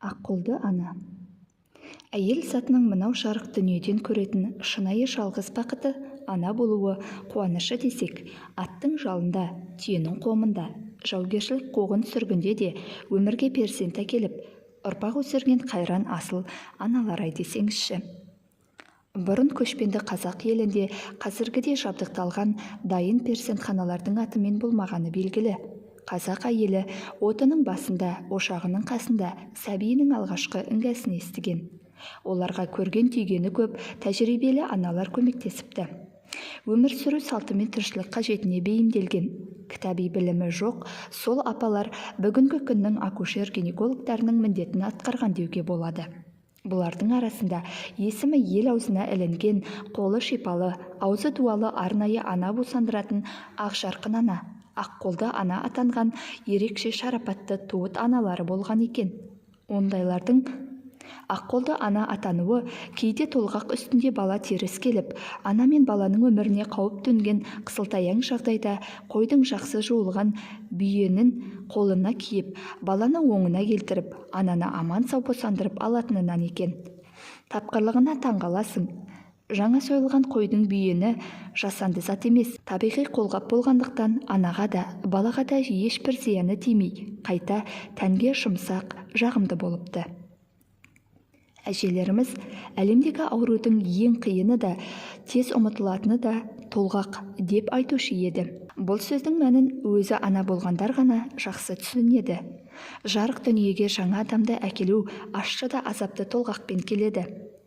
Аққолды ана. Әйел затының мынау жарық дүниеден көретін шынайы жалғыз бақыты ана болуы қуанышы десек, аттың жалында, түйенің қомында, жаугершілік қуғын-сүргінде де өмірге перзент әкеліп, ұрпақ өсірген қайран асыл аналар-ай десеңізші. Бұрын көшпенді қазақ елінде қазіргідей жабдықталған дайын перзентханалардың атымен болмағаны белгілі. Қазақ әйелі отының басында, ошағының қасында сәбиінің алғашқы іңгәсін естіген. Оларға көрген-түйгені көп тәжірибелі аналар көмектесіпті. Өмір сүру салты мен тіршілік қажетіне бейімделген. Кітаби білімі жоқ сол апалар бүгінгі күннің акушер-гинекологтарының міндетін атқарған деуге болады. Бұлардың арасында есімі ел аузына ілінген, қолы шипалы, аузы дуалы арнайы ана босандыратын ақжарқын ана, аққолды ана атанған ерекше шарапатты туыт аналары болған екен. Ондайлардың аққолды ана атануы кейде толғақ үстінде бала теріс келіп, ана мен баланың өміріне қауіп төнген қысылтаяң жағдайда қойдың жақсы жуылған бүйенін қолына киіп, баланы оңына келтіріп, ананы аман-сау босандырып алатынынан екен. Тапқырлығына таңғаласың. Жаңа сойылған қойдың бүйені жасанды зат емес, табиғи қолғап болғандықтан анаға да, балаға да ешбір зияны тимей, қайта тәнге жұмсақ, жағымды болыпты. Әжелеріміз әлемдегі аурудың ең қиыны да, тез ұмытылатыны да толғақ деп айтушы еді. Бұл сөздің мәнін өзі ана болғандар ғана жақсы түсінеді. Жарық дүниеге жаңа адамды әкелу ащы да азапты толғақпен келеді.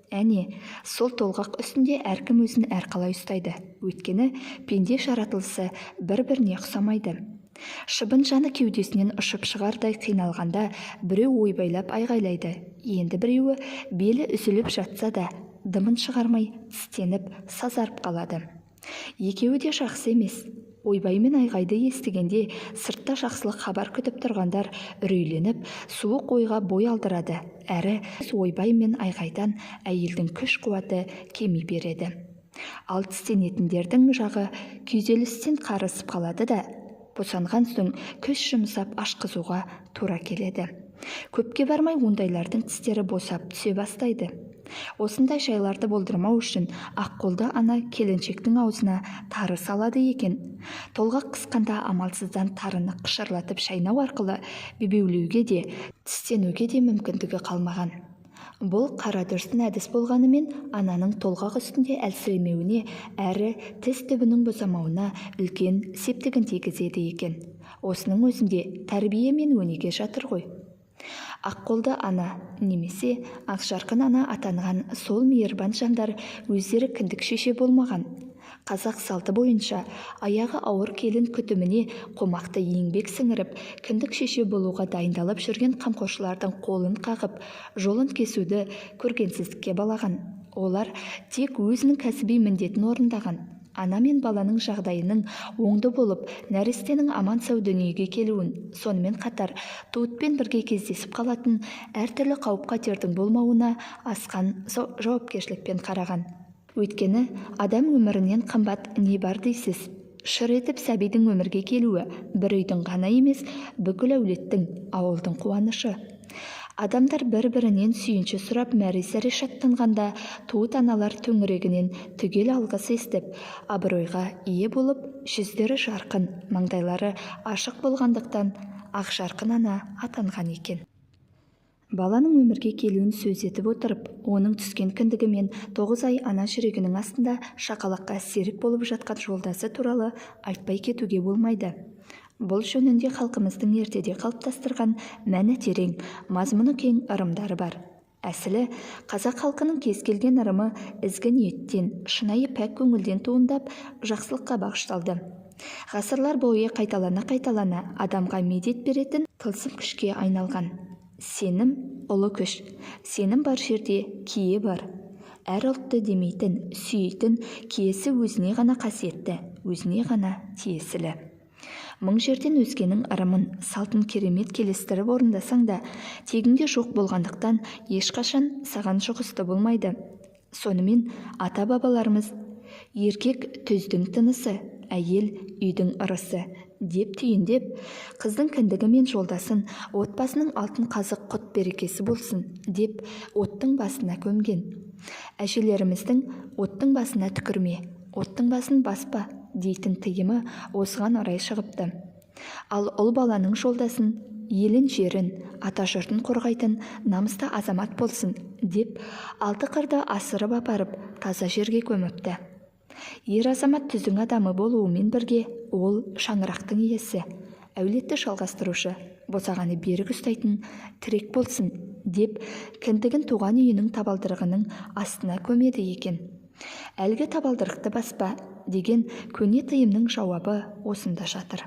Әне, сол толғақ үстінде әркім өзін әрқалай ұстайды. Өйткені пенде жаратылысы бір-біріне ұқсамайды. Шыбын жаны кеудесінен ұшып шығардай қиналғанда біреу ойбайлап айғайлайды, енді біреуі белі үзіліп жатса да дымын шығармай тістеніп сазарып қалады. Екеуі де жақсы емес. Ойбай мен айғайды естігенде сыртта жақсылық хабар күтіп тұрғандар үрейленіп, суық ойға бой алдырады. Әрі ойбай мен айғайдан әйелдің күш-қуаты кеми береді. Ал тістенетіндердің жағы күйзелістен қарысып қалады да, босанған соң күш жұмсап ашқызуға тура келеді. Көпке бармай ондайлардың тістері босап түсе бастайды. Осындай жайларды болдырмау үшін аққолды ана келіншектің аузына тары салады екен. Толғақ қысқанда амалсыздан тарыны қышырлатып шайнау арқылы бебеулеуге де, тістенуге де мүмкіндігі қалмаған. Бұл қарадүрсін әдіс болғанымен ананың толғақ үстінде әлсіремеуіне әрі тіс түбінің босамауына үлкен септігін тигізеді екен. Осының өзінде тәрбие мен өнеге жатыр ғой. Аққолды ана немесе ақжарқын ана атанған сол мейірбан жандар өздері кіндік шеше болмаған. Қазақ салты бойынша аяғы ауыр келін күтіміне қомақты еңбек сіңіріп, кіндік шеше болуға дайындалып жүрген қамқоршылардың қолын қағып, жолын кесуді көргенсіздікке балаған. Олар тек өзінің кәсіби міндетін орындаған. Ана мен баланың жағдайының оңды болып, нәрестенің аман-сау дүниеге келуін, сонымен қатар туытпен бірге кездесіп қалатын әртүрлі қауіп-қатердің болмауына асқан жауапкершілікпен қараған. Өйткені адам өмірінен қымбат не бар дейсіз? Шыр етіп сәбидің өмірге келуі бір үйдің ғана емес, бүкіл әулеттің, ауылдың қуанышы. Адамдар бір-бірінен сүйінші сұрап мәре-сәре шаттанғанда туыт аналар төңірегінен түгел алғыс естіп, абыройға ие болып, жүздері жарқын, маңдайлары ашық болғандықтан ақжарқын ана атанған екен. Баланың өмірге келуін сөз етіп отырып, оның түскен кіндігі мен 9 ай ана жүрегінің астында шақалаққа серік болып жатқан жолдасы туралы айтпай кетуге болмайды. Бұл жөнінде халқымыздың ертеде қалыптастырған мәні терең, мазмұны кең ырымдары бар. Әсілі, қазақ халқының кез келген ырымы ізгі ниеттен, шынайы пәк көңілден туындап, жақсылыққа бағышталды. Ғасырлар бойы қайталана-қайталана адамға медет беретін тылсым күшке айналған. Сенім ұлы күш. Сенім бар жерде кие бар. Әр ұлтты демейтін, сүйейтін киесі өзіне ғана қасиетті, өзіне ғана тиесілі. Мың жерден өзгенің ырымын, салтын керемет келістіріп орындасаң да, тегінде жоқ болғандықтан ешқашан саған жұғысты болмайды. Сонымен ата-бабаларымыз еркек түздің тынысы, әйел үйдің ырысы деп түйіндеп, қыздың кіндігі мен жолдасын отбасының алтын қазық құт берекесі болсын деп оттың басына көмген. Әжелеріміздің оттың басына түкірме, оттың басын баспа дейтін тыйымы осыған орай шығыпты. Ал ұл баланың жолдасын елін, жерін, ата жұртын қорғайтын намысты азамат болсын деп алты қырды асырып апарып таза жерге көміпті. Ер азамат түздің адамы болуымен бірге ол шаңырақтың иесі, әулетті жалғастырушы, босағаны берік ұстайтын тірек болсын деп кіндігін туған үйінің табалдырығының астына көмеді екен. Әлгі табалдырықты баспа деген көне тыйымның жауабы осында жатыр.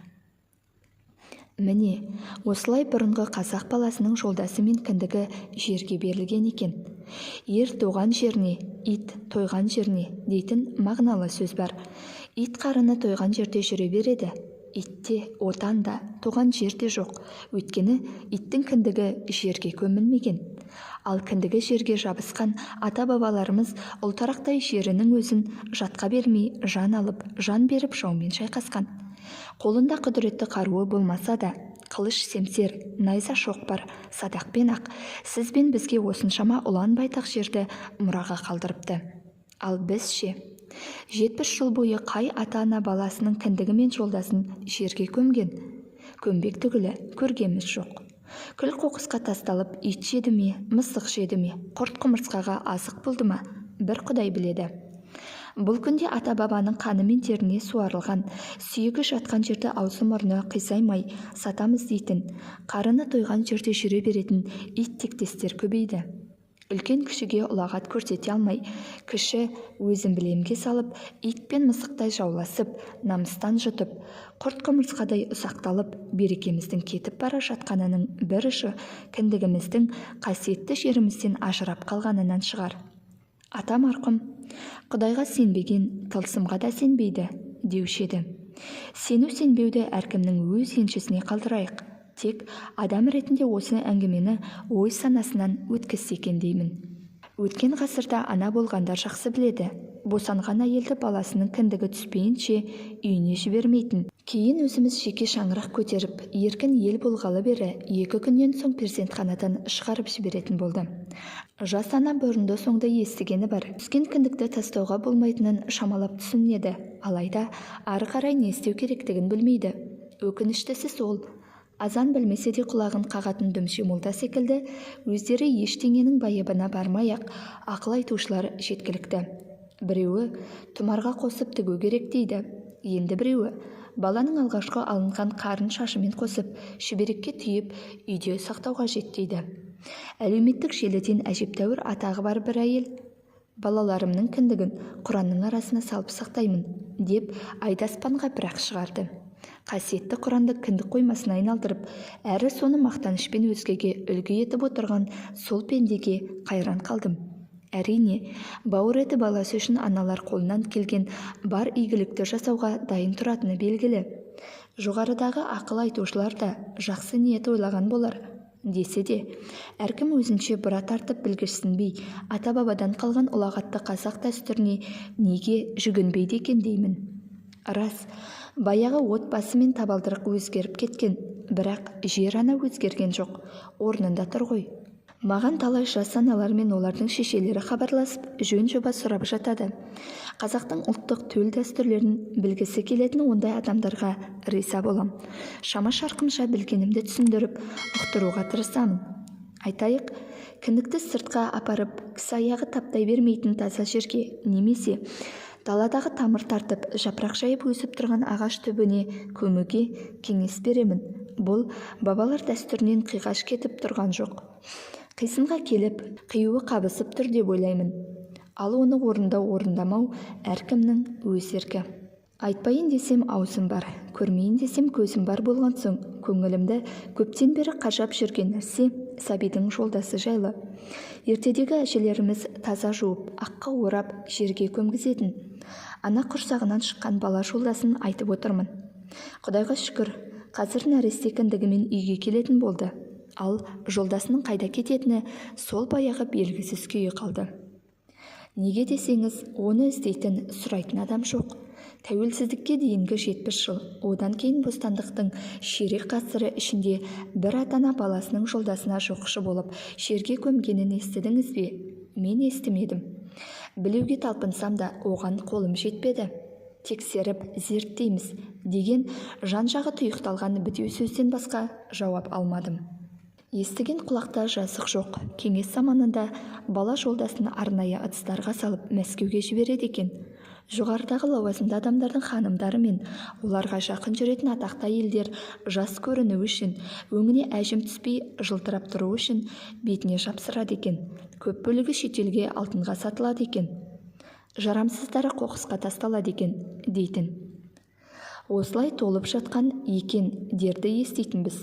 Міне, осылай бұрынғы қазақ баласының жолдасы мен кіндігі жерге берілген екен. Ер туған жеріне, ит тойған жеріне дейтін мағыналы сөз бар. Ит қарыны тойған жерде жүре береді. Итте отан да, туған жер де жоқ. Өйткені иттің кіндігі жерге көмілмеген. Ал кіндігі жерге жабысқан ата-бабаларымыз ұлтарақтай жерінің өзін жатқа бермей жан алып, жан беріп жаумен шайқасқан. Қолында құдіретті қаруы болмаса да, қылыш семсер, найза шоқпар, садақпен ақ сіз бен бізге осыншама ұлан байтақ жерді мұраға қалдырыпты. Ал біз ше? 70 жыл бойы қай ата-ана баласының кіндігі мен жолдасын жерге көмген? Көмбек түгілі көргеніміз жоқ. Күл қоқысқа тасталып, ит жеді ме, мысық жеді ме, құрт құмырсқаға азық болды ма, бір Құдай біледі. Бұл күнде ата-бабаның қаны мен теріне суарылған, сүйегі жатқан жерді аузы-мұрны қисаймай сатамыз дейтін, қарыны тойған жерде жүре беретін ит тектестер көбейді. Үлкен кішіге ұлағат көрсете алмай, кіші өзін білемге салып, ит пен мысықтай жауласып, намыстан жұтып, құрт құмырсқадай ұсақталып, берекеміздің кетіп бара жатқанының бір ұшы кіндігіміздің қасиетті жерімізден ажырап қалғанынан шығар. Атам марқұм, Құдайға сенбеген тылсымға да сенбейді деуші еді. Сену-сенбеуді әркімнің өз еншісіне қалдырайық. Тек адам ретінде осы әңгімені ой санасынан өткізсе екен деймін. Өткен ғасырда ана болғандар жақсы біледі. Босанған әйелді баласының кіндігі түспейінше үйіне жібермейтін. Кейін өзіміз жеке шаңырақ көтеріп, еркін ел болғалы бері 2 күннен соң перзентханадан шығарып жіберетін болды. Жас ана бұрынды соңды естігені бар. Түскен кіндікті тастауға болмайтынын шамалап түсінеді. Алайда ары қарай не істеу керектігін білмейді. Өкініштісі сол. Азан білмесе де құлағын қағатын дүмше молда секілді өздері ештеңенің байыбына бармай-ақ ақыл айтушылар жеткілікті. Біреуі тұмарға қосып тігу керек дейді. Енді біреуі баланың алғашқы алынған қарын шашымен қосып, шүберекке түйіп, үйде сақтау қажет дейді. Әлеуметтік желіден әжептәуір атағы бар бір әйел балаларымның кіндігін Құранның арасына салып сақтаймын деп айды аспанға бірақ шығарды. Қасиетті Құранды кіндік қоймасына айналдырып, әрі соны мақтанышпен өзгеге үлгі етіп отырған сол пендеге қайран қалдым. Әрине, бауыр еті баласы үшін аналар қолынан келген бар игілікті жасауға дайын тұратыны белгілі. Жоғарыдағы ақыл айтушылар да жақсы ниет ойлаған болар. Десе де, әркім өзінше бұра тартып білгішсінбей, ата-бабадан қалған ұлағатты қазақ дәстүріне неге жүгінбейді екен деймін. Рас, баяғы отбасы мен табалдырық өзгеріп кеткен, бірақ жер ана өзгерген жоқ, орнында тұр ғой. Маған талай жас аналар мен олардың шешелері хабарласып, жөн-жоба сұрап жатады. Қазақтың ұлттық төл дәстүрлерін білгісі келетін ондай адамдарға риза болам. Шама-шарқымша білгенімді түсіндіріп, ұқтыруға тырысамын. Айтайық, кіндікті сыртқа апарып, кісі аяғы таптай бермейтін таза жерге немесе даладағы тамыр тартып, жапырақ жайып өсіп тұрған ағаш түбіне көмуге кеңес беремін. Бұл бабалар дәстүрінен қиғаш кетіп тұрған жоқ. Қисынға келіп, қиюы қабысып тұр деп ойлаймын. Ал оны орындау орындамау әркімнің өз еркі. Айтпайын десем аузым бар, көрмейін десем көзім бар болған соң көңілімді көптен бері қажап жүрген нәрсе сәбидің жолдасы жайлы. Ертедегі әжелеріміз таза жуып, аққа орап, жерге көмгізетін. Ана құрсағынан шыққан бала жолдасын айтып отырмын. Құдайға шүкір, қазір нәресте кіндігімен үйге келетін болды. Ал жолдасының қайда кететіні сол баяғы белгісіз күйі қалды. Неге десеңіз, оны іздейтін, сұрайтын адам жоқ. Тәуелсіздікке дейінгі 70 жыл, одан кейін бостандықтың ширек ғасыры ішінде бір ата-ана баласының жолдасына жоқшы болып жерге көмгенін естідіңіз бе? Мен естімедім. Білуге талпынсам да, оған қолым жетпеді. Тексеріп, зерттейміз деген жан-жағы тұйықталған бітеу сөзден басқа жауап алмадым. Естіген құлақта жазық жоқ. Кеңес заманында бала жолдасын арнайы ыдыстарға салып Мәскеуге жібереді екен. Жоғарыдағы лауазымды адамдардың ханымдары мен оларға жақын жүретін атақты әйелдер жас көрінуі үшін, өңіне әжім түспей жылтырап тұруы үшін бетіне жапсырады екен. Көп бөлігі шетелге алтынға сатылады екен. Жарамсыздары қоқысқа тасталады екен дейтін. Осылай толып жатқан екен дерді еститінбіз.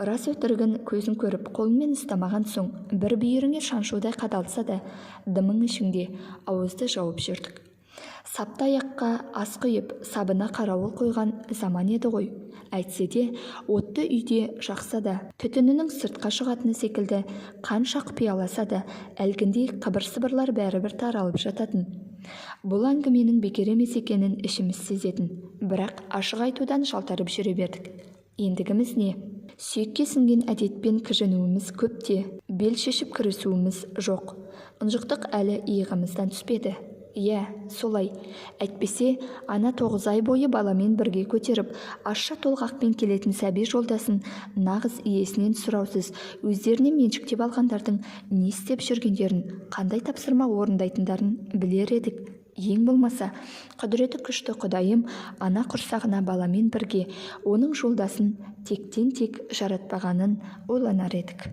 Рас өтірігін көзін көріп, қолыңмен ұстамаған соң бір бүйіріңе шаншудай қадалса да, дымың ішіңде, ауызды жауып жүрдік. Сапты аяққа ас құйып, сабына қарауыл қойған заман еді ғой. Әйтсе де, отты үйде жақса да, түтінінің сыртқа шығатыны секілді қанша құпияласа да, әлгіндей қыбыр-сыбырлар бәрібір таралып жататын. Бұл әңгіменің бекер емес екенін ішіміз сезетін, бірақ ашық айтудан жалтарып жүре бердік. Ендігіміз не? Сүйекке сіңген әдетпен кіжінуіміз көп те, бел шешіп кірісуіміз жоқ. Ынжықтық әлі иығымыздан түспеді. Иә, солай. Әйтпесе, ана 9 ай бойы баламен бірге көтеріп, ащы толғақпен келетін сәби жолдасын нағыз иесінен сұраусыз өздеріне меншіктеп алғандардың не істеп жүргендерін, қандай тапсырма орындайтындарын білер едік. Ең болмаса, құдіреті күшті Құдайым ана құрсағына баламен бірге оның жолдасын тектен-тек жаратпағанын ойланар едік.